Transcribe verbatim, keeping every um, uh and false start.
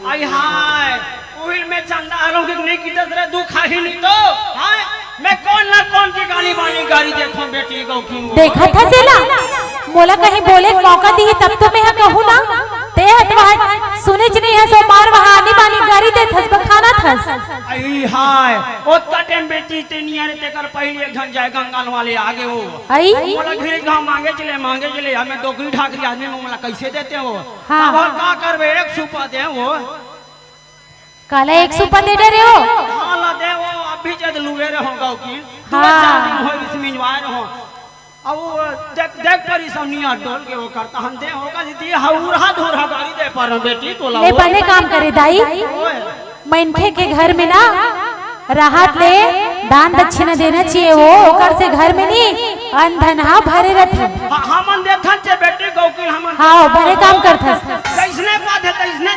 आई हाय, उहिल में चंदा हरों के नहीं कितस रे, दुख ही नहीं तो। हाय, मैं कौन ना कौन की गाली बानी गारी देखो बेटी गौकिन वो। देखत हस एला, मोला कहीं बोले के मौका दिही तब तो मैं ह कहूँ ना। ते ह तो वहाँ सुनेच नहीं हस, मार वहाँ आनी बानी गारी देत हस, बखानत हस। आई हाय, ओतका टाइम बेटी ते नियर तेकर पहले एक झन जाय गंगाल वाले आगे वो। आई? मोला घिरे घाव मांगे चले, मांगे चले, हमें डोकरी ढाकरी आदमी में मोला कैसे देते वो? हाँ। अब हम का करबे, एक सुपा दे वो। काला एक सुपा दे डरे हो? हाँ ला दे वो, अभी जद लुए रहो गौकिन। हाँ। तुरंत चार दिन होई इस मिंजवाए रहो। अब वो देख, देख पर ई सब नियर डोल के वो करता हम दे होगा दीदी, हौरहा धोरहा गारी दे पर बेटी तोला ले वो। बने काम करे दाई। ओए, मनखे के घर में ना रहत ले दान दक्षिणा देना चाहिए वो, ओकर से घर में नहीं अन धन हा भरे रहथे। ह-, हमन देखन चे बेटी गौकिन हमन। हाँ, बने काम करथस। जैसने पाथे तैसने